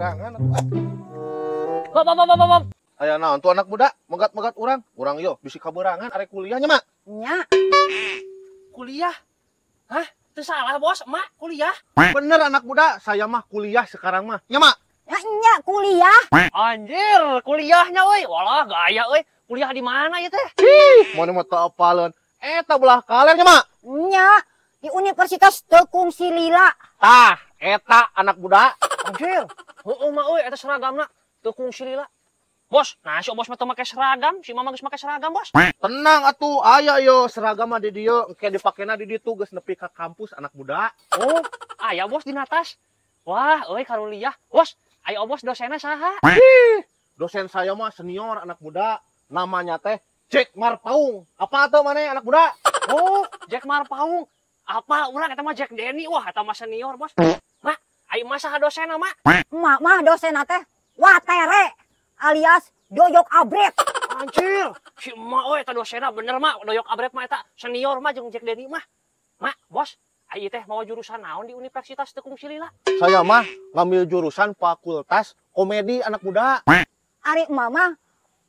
Kaberangan atuh. Bop bop bop bop. Aya naon tuh anak muda, megat-megat urang. Urang yo bisi kaberangan arek kuliahnya, Mak. Nya. Kuliah? Hah? Itu salah, Bos. Mak, kuliah. Bener anak muda, saya mah kuliah sekarang mah. Nya, Mak. Ya, nya kuliah. Anjir, kuliahnya euy. Walah, gaya euy. Kuliah di mana ieu teh? Ih, mun mah teu apaleun. Eta belah kaler nya, Mak. Nya, di Universitas Tekung Silila. Tah, eta anak muda. Anjir. Heueuh mah euy, eta seragamna Tekung Silila. Bos, nah si bos mah teu make seragam, si mama geus make seragam, Bos. Tenang atuh, aya yo seragam mah di dieu, engke dipakena di ditu geus nepi ka kampus anak muda. Oh, aya bos di atas. Wah, euy karuliah. Bos, ayo bos dosenna saha? Ih, dosen saya mah senior anak muda, namanya teh Jack Marpaung. Apa atuh maneh anak muda? Oh, Jack Marpaung. Apa urang eta mah Jack Denny. Wah, eta mah senior, Bos. Mak, ayo mah saha dosenna, Mak? Emak mah dosenna teh Watere alias Doyok Abret. Anjir, si emak euy eta dosenna bener, Mak. Doyok Abret mah eta senior mah jeung Jack Denny mah. Mak, Bos, ayo teh mau jurusan naon di Universitas Tekung Silila? Saya mah ngambil jurusan Fakultas Komedi anak muda. Ari emak mah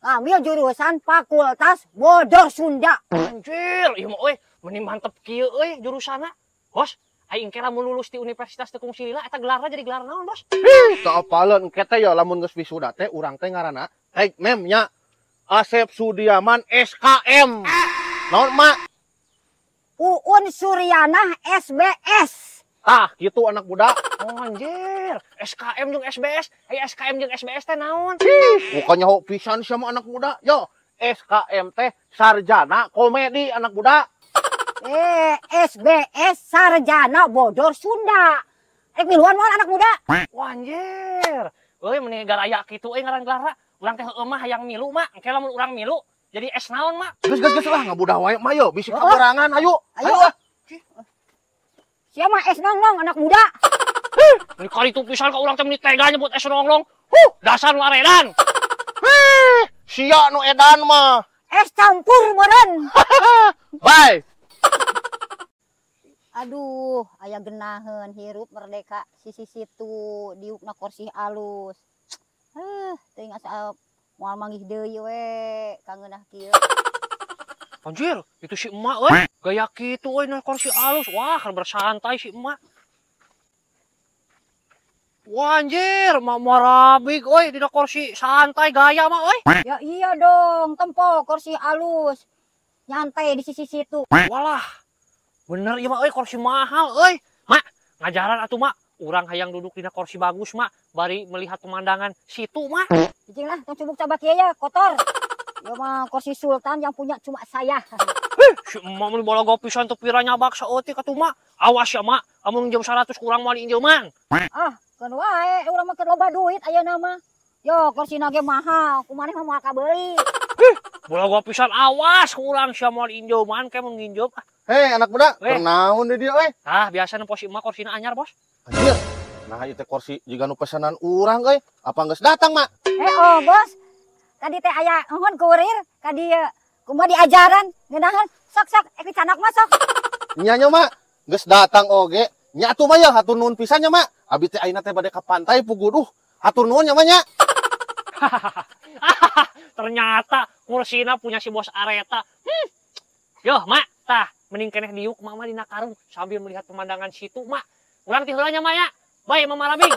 ngambil jurusan Fakultas Bodor Sunda. Anjir, ieu mah euy, meni mantep kieu euy jurusanna. Bos, aing engke lamun lulus di Universitas Tekung Silila eta gelarna jadi gelar naon, Bos? Ih, teu apaleun engke teh ya lamun geus wisuda teh urang teh ngaranna teh mem nya Asep Sudiaman SKM. Naon, Mak? Uun Suryana SBS. Tah, gitu anak muda. Oh, anjir, SKM jeung SBS. Aya SKM jeung SBS teh naon? Ih, bukannya ho pisan sama anak muda. Yo, SKM teh sarjana komedi anak muda. SBS sarjana Bodor Sunda. Rek miluan moal anak muda. Wah, anjir. Euy, meni garaya kitu euy ngaran gelarna. Urang teh heueuh mah hayang milu, Mak. Engke lamun urang milu jadi S naon, Mak? Geus geus geus lah ngabudah wae mah yo, bisi Oh. kaberangan ayo. Ayo. Ayo ah. Sia mah S nonglong anak muda. Meni kali itu pisan ka urang teh meni tega nyebut S nonglong. Huh, dasar nu aredan. Hih, sia nu edan mah. Es campur meureun. Bye. Aduh, aya genaheun hirup merdeka sisi situ diukna kursi alus. Teuing asa moal manggih deui we kangeunah kieu. Anjir, itu si emak euy. Gaya kitu euy na kursi alus. Wah, keur bersantai si emak. Wah, anjir, emak marabig euy dina kursi santai gaya mah euy. Ya iya dong, tempo kursi alus. Nyantai di sisi situ. Walah. Bener ieu mah euy kursi mahal euy. Mak, ngajaran atuh mak. Urang hayang duduk dina kursi bagus mak, bari melihat pemandangan situ mak. Cicing lah, tong cubuk cabak ieu ya, kotor. Ieu mah kursi sultan yang punya cuma saya. Hih, si emak mah balaga pisan teu pira nyabak saeutik atuh mak. Awas ya mak, amun jam 100 kurang moal injeuman. Ah, keun wae, urang mah keur loba duit ayeuna mah. Yo, kursina ge mahal, kumaneh mah moal kabeuli. Hih, balaga pisan awas urang sia moal injeuman ke mun nginjem. Hei anak muda, Weh. keur naon di dieu euy? Tah, biasa nempo si emak kursina anyar, Bos. Anjir. Nah, ieu teh kursi jiga nu pesanan urang euy. Apa geus datang, Mak? Oh, Bos. Tadi teh aya eueun kurir ka dieu. Kumaha diajaran ngeunaheun? Sok sok, ek dicanak mah sok. Nya nya, Mak. Geus datang oge. Nya atuh mah ya hatur nuhun pisan nya, Mak. Abi teh ayeuna teh bade ka pantai puguduh. Hatur nuhun nya, Mak nya. Ternyata kursina punya si Bos Areta. Yo, Mak, tah mending keneh diuk mama dina karung sambil melihat pemandangan situ, Mak. Urang ti heula nya, Mak ya. Bae Mama Rabing.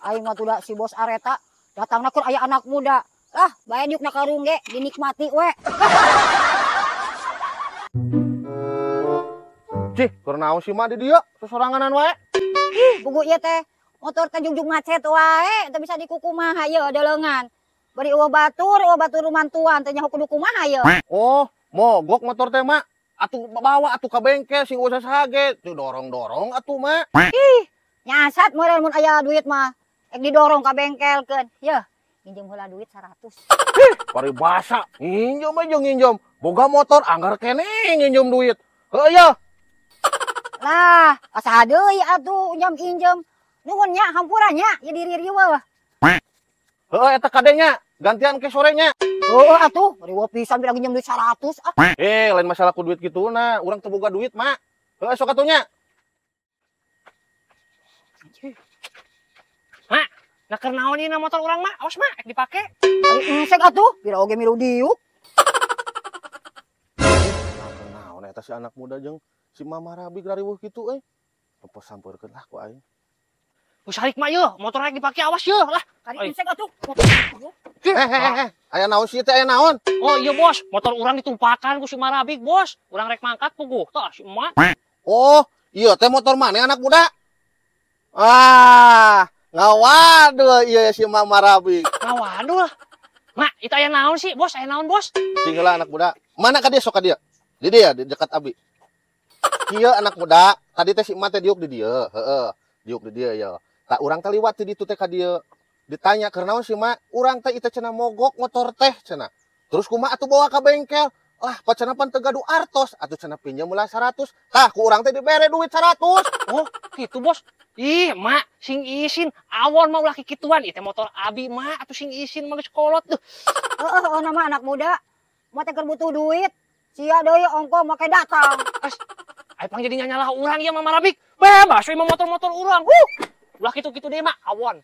Aing mah tuh si Bos Areta datangna keur aya anak muda. Ah, bae diuk na karung ge dinikmati we. Cih, keur naon sih Mak di dieu? Sosoranganan wae. Ih, pugu ieu teh motor teh jungjung macet wae, teu bisa dikukumaha ieu deleungan. Bari eueuh batur mantuan teh nyaho kudu kumaha ieu. Oh, mogok motor teh, Mak. Atuh bawa atuh ka bengkel sing usah sage, tuh dorong-dorong atuh, Mak. Ih, nyasat meureun mun aya duit mah. Ek didorong ka bengkelkeun. Yeuh, nginjem heula duit 100. Ih, paribasa, nginjem aja nginjem. Boga motor anggar keneh nginjem duit. Heuh ya. Lah, asa deui atuh injem-injem. Nuhun nya hampura nya ieu diri riweuh. Heuh eta kadenya, gantian ke sorenya. Oh atuh, riweuh pisan bila nginjem duit 100 ah. Lain masalah ku duit kitu na, urang teu boga duit, Mak. Heuh sok atuh nya. Mak, Nah, keur naon ieu motor urang, Mak? Awas, Mak, ek dipake. Ari ensek atuh, pira oge milu diuk. Nah, keur naon eta si anak muda jeung si Mama Rabig rariweuh kitu euy. Tempo sampeurkeun lah ku aing. Geus harik, Mak, yeuh, motor rek dipake awas yeuh lah. Ari ensek atuh. Eh, eh, eh, eh, aya naon sih teh, aya naon? Oh iya, Bos, motor urang ditumpakan ku si Marabig, Bos. Urang rek mangkat puguh. Tah si emak. Oh, iya teh motor mana anak muda? Ah, ngawadul iya si Mama Rabig. Ngawadul. Mak, itu aya naon sih, Bos? Aya naon, Bos? Cing heula anak muda. Mana ka dia sok ka dia? Di dia di dekat abi. Kieu anak muda, tadi teh si emak teh diuk di dieu, heeh. Diuk di dieu ya. Tak urang teh liwat di ditu teh ka dieu. Ditanya keur naon sih, Mak? Urang teh itu cenah mogok motor teh cenah. Terus kumaha atuh bawa ka bengkel? Lah, pacenah pan teu gaduh artos, atuh cenah pinjam heula 100. Tah, ku urang teh dibere duit 100. Oh, gitu, Bos. Ih, Mak, sing isin. Awon mah ulah kikituan. Ieu teh motor abi, Mak, atuh sing isin mah geus kolot tuh. Heeh, heeh nama anak muda. Mah teh keur butuh duit. Sia deui ongko make datang. As, ayo pang jadi nyanyalah urang ieu Mama Rabig. Bebas we mah motor-motor urang. Huh. Ulah kitu-kitu deui, Mak, awon.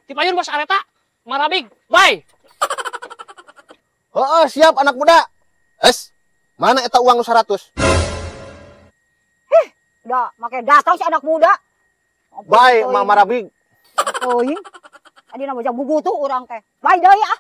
Tipayun Bos Areta, Marabig, bye. Heeh, siap anak muda. Es, mana eta uang nu 100? Udah make datang si anak muda. Bye, Mama Rabig. Teuing. Tadi nama jang bubutuh urang teh. Bye deui ah.